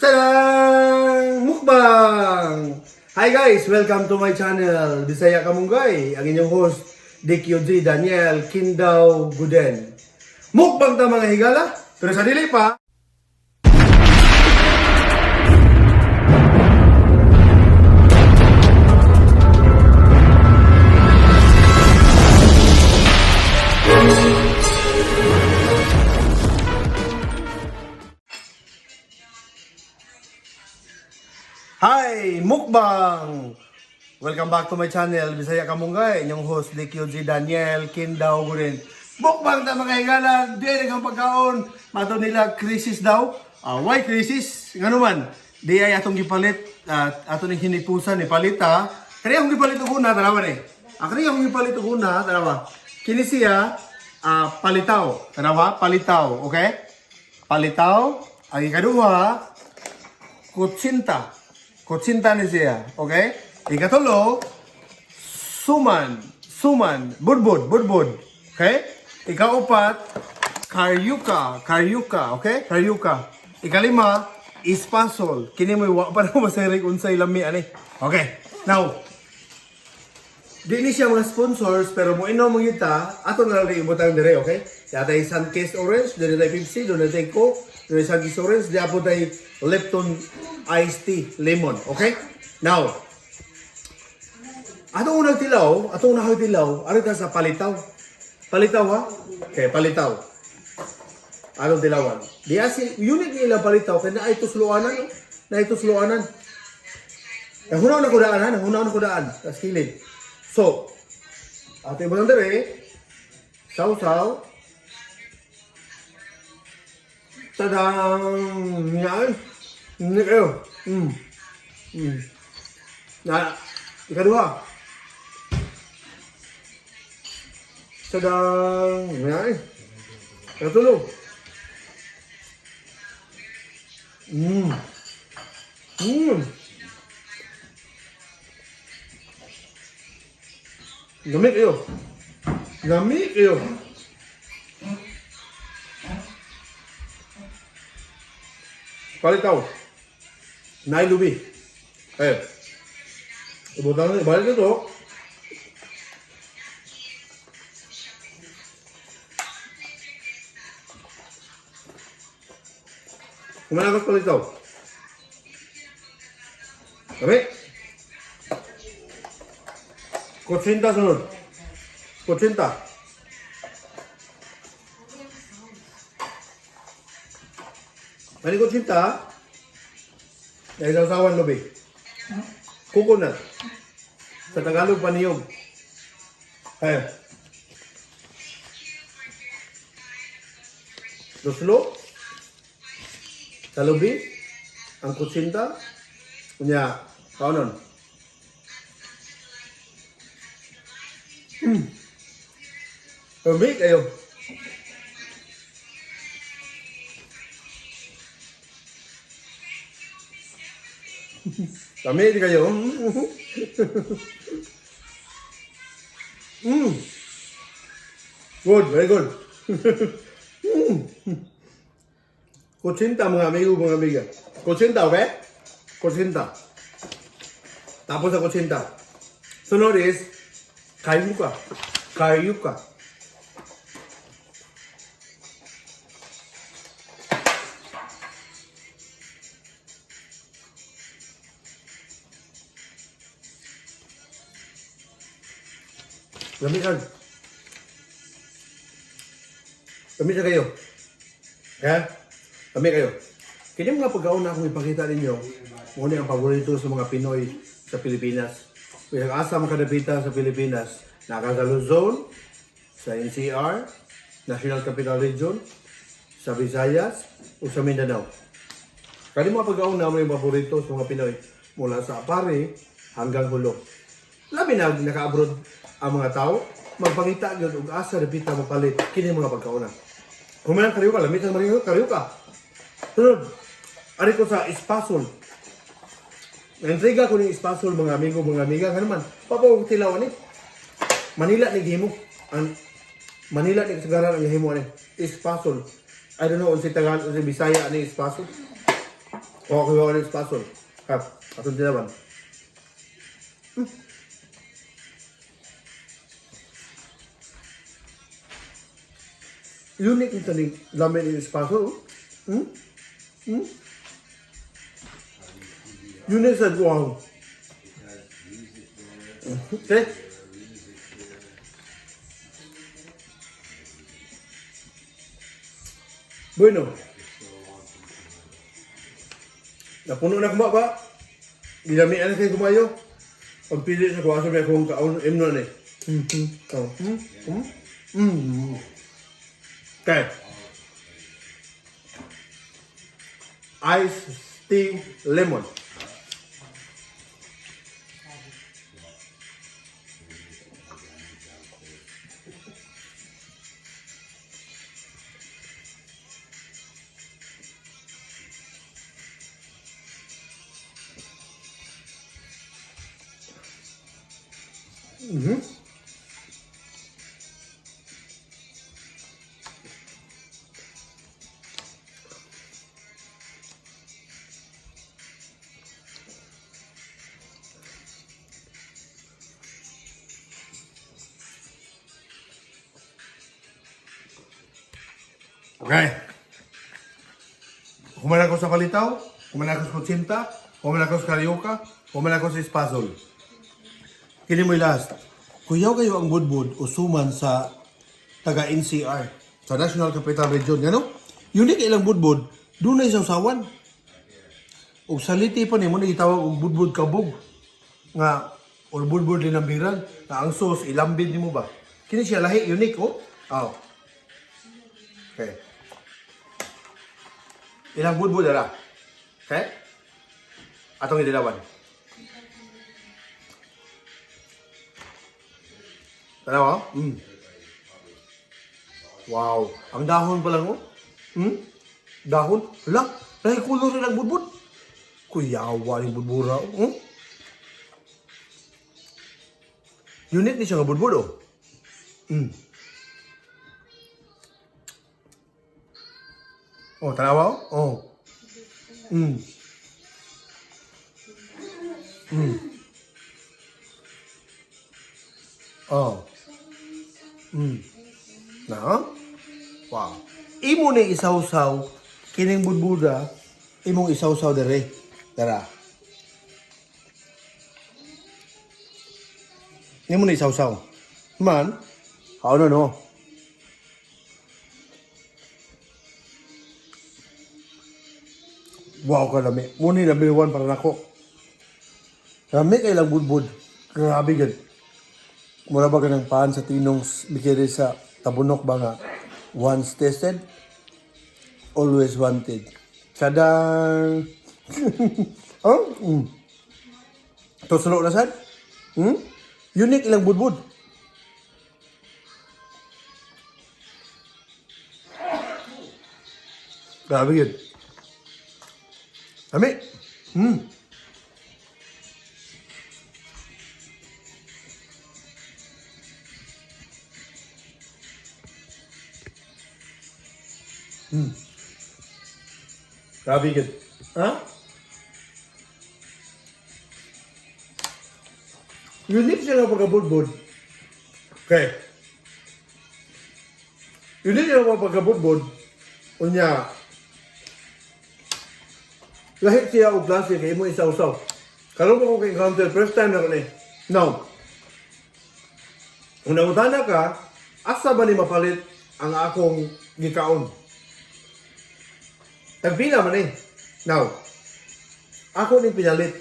Tadang! Mukbang! Hi guys! Welcome to my channel, Bisaya Kamunggay. Ang inyong host, DQG Daniel Kindaw Guden. Mukbang ta, mga higala! Pero sa dili pa, Hi! Mukbang! Welcome back to my channel, Bisaya Kamunggay. Inyong host, DQG Daniel Kindaw Guden. Mukbang ta, mga higala! Di ang pagkaon! Mato nila, crisis daw. Ah, why crisis? Nga naman, di ay atong gipalit, ato ning hinipusan ni palit ha. Kani akong gipalit og una, tanawa ni. Ah, kani akong gipalit og una, tanawa. Kini siya, palitaw. Tanawa, palitaw, okay? Palitaw. Ang ikaduha, kutsinta. Kutsinta ni siya, okay? Ikatulo, suman. Suman. Budbud, budbud. Okay? Ikaupat, karyuka. Karyuka, okay? Karyuka. Ikalima, ispasol. Kini mo wa pa na masirik unsay lami ani. Okay. Now, di ni siya mga sponsors pero mo inom mo kita ato na lang ibutang dire, okay? Yatay Sunkist Orange, dili tay Pepsi, doon tay Coke, doon Sunkist Orange, di apo tay Lipton Iced Tea Lemon, okay? Now, atong unang tilaw, atong unang tilaw, ari ta sa palitaw. Palitaw ha? Okay, palitaw. Anong tilawan? Di asi unit nila palitaw kay naay tusloanan, no? Naay tusloanan. Nahunaw na ko daan ha, nahunaw na ko daan. Tas kilid. So, ato yung dire, saw-saw. Tadang! Yan. Hindi kayo. Na, ikaduha. Tadang! Yan. Ikatulo. Lamig kayo. Lamig kayo. Palitaw. Nailubi. Eh. Ibutang na, balik ito. Kumanagos palitaw. Kami. Kutsinta sunod. Kutsinta. Mani kutsinta. Dahil sa usawan lubi. Coconut. Sa Tagalog, paniyog. Ay. Luslo. Sa lubi. Ang kutsinta. Unya, kaunon. Lamig kayo. Lamig kayo. Good, very good. Kutsinta, mga amigo, mga amiga. Kutsinta, okay? Kutsinta. Tapos sa kutsinta. Sunod is kayuka. Kayuka. Lamian. Lami na kayo. Ha? Lami kayo. Kini mga pagkaon na akong ipakita ninyo, mo ni ang paborito sa mga Pinoy sa Pilipinas. Kung asa man kadapita sa Pilipinas, naka sa Luzon, sa NCR, National Capital Region, sa Visayas, o sa Mindanao. Kani mga pagkaon na mo yung paborito sa mga Pinoy mula sa Apari hanggang Hulo. Labi na naka-abroad ang mga tao, magpangita gyud og asa dapita mapalit kini mga pagkaon. Human karyuka, lamit ang mariyo karyuka. Sunod, ari ko sa espasol. Naintriga ko ning espasol, mga amigo, mga amiga, nga naman, papo tilaw ani. Manila ni gihimo. Ang Manila ni kasagaran ang gihimo ani. Espasol. I don't know unsay Tagalog, unsay Bisaya ani espasol. Okay, okay, espasol. Ha, atong dilawan. Unique ito ni lamin ni espasol, oh. Unique sa, wow. Okay. Bueno. Napuno na kuma ba? Gilamian kay kumayo. Pagpili sa kuwaso may akong kaon imno ni. Oh. Okay. Ice tea lemon. Okay. Human ako sa palitaw, human ako sa kutsinta, human ako sa carioca, human ako sa espasol. Kini mo'y last. Kuyaw kayo ang budbud o suman sa taga NCR, sa National Capital Region. Ngano? Unique ilang budbud, dunay sawsawan. Og saliti pa nimo gitawag og budbud kabog nga or budbud linambiran na ang sauce ilambid nimo ba. Kini siya lahi unique, oh. Oh. Okay. Ilang budbud ara. Okay? Atong idilawan. Tanaw, oh? Wow. Ang dahon pa lang, oh. Dahon. Hala, lahi kulor rin ang budbud. Kuyawa ning budbura, oh. Unique ni siya nga budbud, oh. Oh, tanawa, oh. Oh. Oh. Na? Wow. Imo ni isawsaw kining budbuda, imong isawsaw dere. Tara. Imo ni isawsaw. Man, ano no? Wow ka lami. Muni number one para nako. Lami kay lang budbud. Grabe gud. Mura ba ka ng paan sa tinong bikiri sa Tabunok ba nga once tested, always wanted. Tadang! Oh? Tuslo na sad? Unique ilang budbud. Grabe yun. Lami. Grabe yun. Ha? Unique siya nga pagkabudbud. Okay. Unique siya nga pagkabudbud. Unya, lahi siya og klase kay imo isaw-saw. Karon ko kay encounter first time na ko ni. Now, kung nangutana ka, asa ba ni mapalit ang akong gikaon? Tagpila man eh. Now, ako ni pinalit.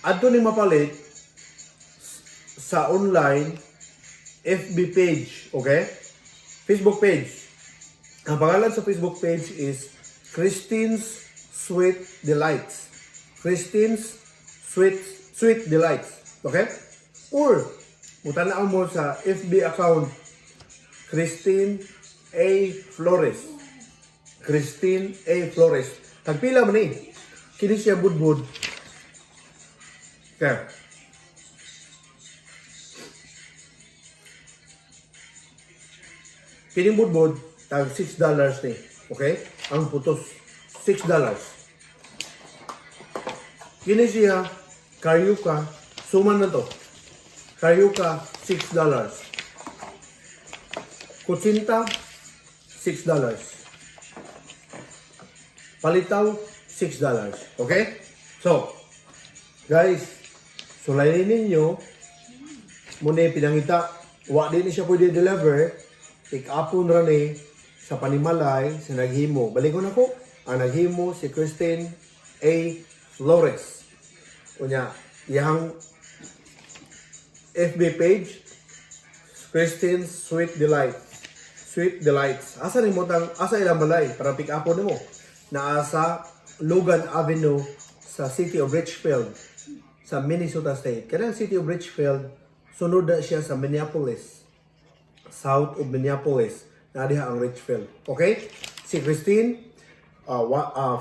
Adto ni mapalit sa online FB page, okay? Facebook page. Ang pangalan sa Facebook page is Christine's Sweet Delights. Christine's Sweet Sweet Delights. Okay? Or, mutanaw mo sa FB account Christine A. Flores. Christine A. Flores. Tagpila man eh. Kini siya budbud. Okay. Kining budbud, tag $6 ni. Okay? Ang putos. $6. Kini siya, karyuka, suman na to. Karyuka, $6. Kutsinta, $6. Palitaw, $6. Okay? So, guys, sulayin ninyo, muna yung pinangita, wa din ni siya pwede deliver, pick upon ra ni sa panimalay sa naghimo. Balikon ako, ang naghimo si Christine A. Flores. Unya, iyang FB page, Christine's Sweet Delight. Sweet Delights. Asa nimo tang asa ilang balay para pick up nimo? Naa sa Logan Avenue sa City of Richfield sa Minnesota State. Kanang City of Richfield, sunod na siya sa Minneapolis. South of Minneapolis. Na diha ang Richfield. Okay? Si Christine,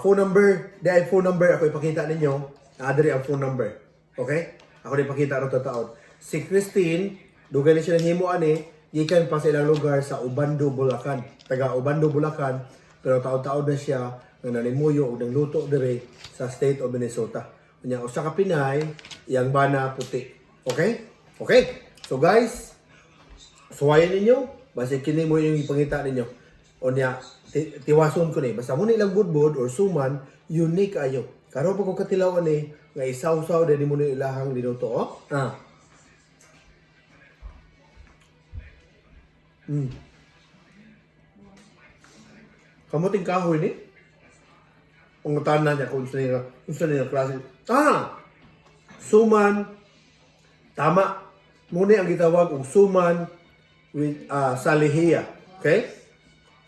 phone number, di ay phone number ako ipakita ninyo. Naa diri ang phone number. Okay? Ako din ipakita aron taon. Si Christine, dugay na siya nahimo ani, gikan pa sa ilang lugar sa Obando, Bulacan. Taga Obando, Bulacan, pero taon-taon na siya nga nanimuyo og nangluto diri sa State of Minnesota. Unya usa ka Pinay, iyang bana puti. Okay? Okay. So guys, suwayan ninyo, basta kini mo yung ipangita ninyo. O niya, tiwason ko ni, basta mo nilang budbud or suman, unique ayo. Karon pa ko katilaw ani, nga isaw-saw din mo ni ilahang linuto, oh. Ah. Kamuting kahoy ni. Pangutana niya kung sa niya klase. Ah! Suman, tama. Muna ang gitawag og suman with salihia. Okay?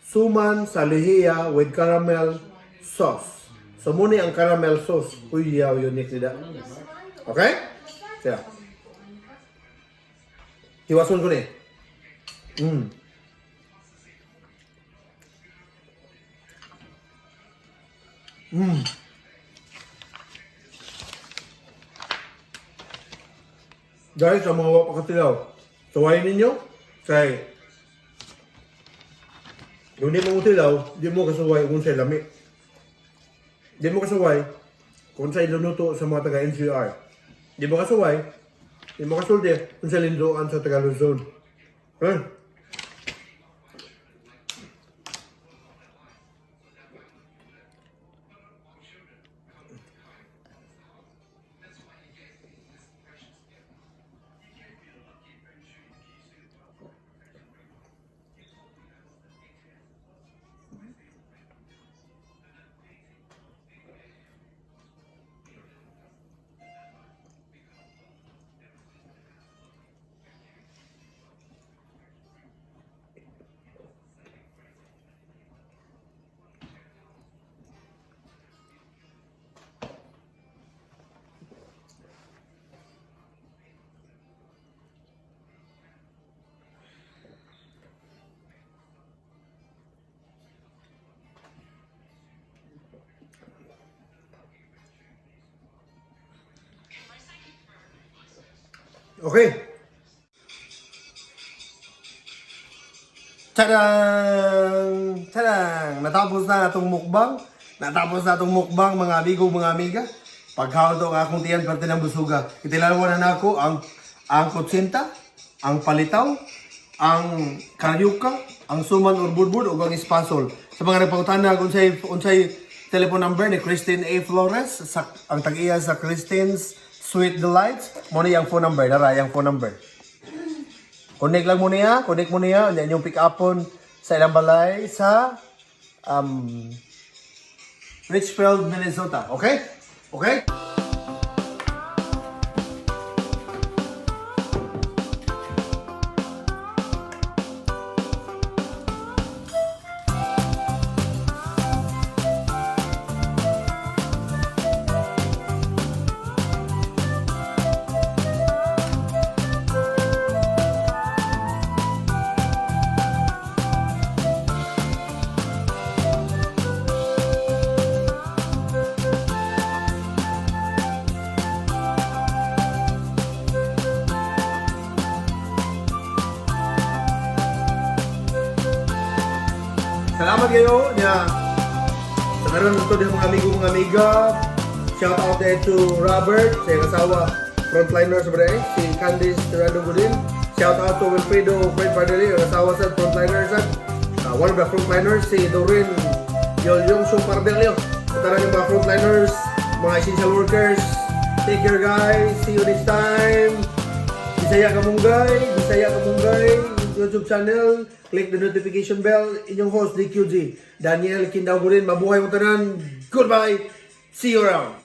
Suman salihia with caramel sauce. So muna ang caramel sauce. Uy, yaw, unique nila. Okay? Kaya. Tiwason ko ni. Guys, sa mga wapakatilaw, suwayin ninyo, kay kung di mo tilaw, di mo kasuway kung sa'y lami. Di mo kasuway kung sa'y lunuto sa mga taga NCR. Di mo kasuway, di mo kasulti kung sa'y linduan sa taga Luzon. Eh? Okay. Tadang! Tadang! Natapos na atong mukbang. Natapos na atong mukbang, mga amigo, mga amiga. Pagkaon to ang akong tiyan, parte ng busuga. Itilalawa na nako ang kutsinta, ang palitaw, ang karyuka, ang suman or budbud, ug ang espasol. Sa mga nagpangutana kung unsay unsay telephone number ni Christine A. Flores, sa, ang tag-iya sa Christine's Sweet Delights, mo ni ang phone number, dara ang phone number. Connect lang mo niya, connect mo niya, unya inyong pick upon sa ilang balay sa Richfield, Minnesota. Okay? Okay? Salamat kayo niya. Sa Sa tanan to din mga amigo, mga amiga. Shout out there to Robert, sa iyang asawa, frontliner sa barangay, si Candice Tirado Godin. Shout out to Wilfredo Fred Pardelli, ang asawa sa frontliner sa one of the frontliners, si Doreen Yolyong Sung Pardelio. Sa tanan yung mga frontliners, mga essential workers, take care, guys. See you next time. Bisaya Kamunggay, Bisaya Kamunggay, YouTube channel. Click the notification bell. Inyong host, DQG, Daniel Kindaw Gurin. Mabuhay mo tanan. Goodbye. See you around.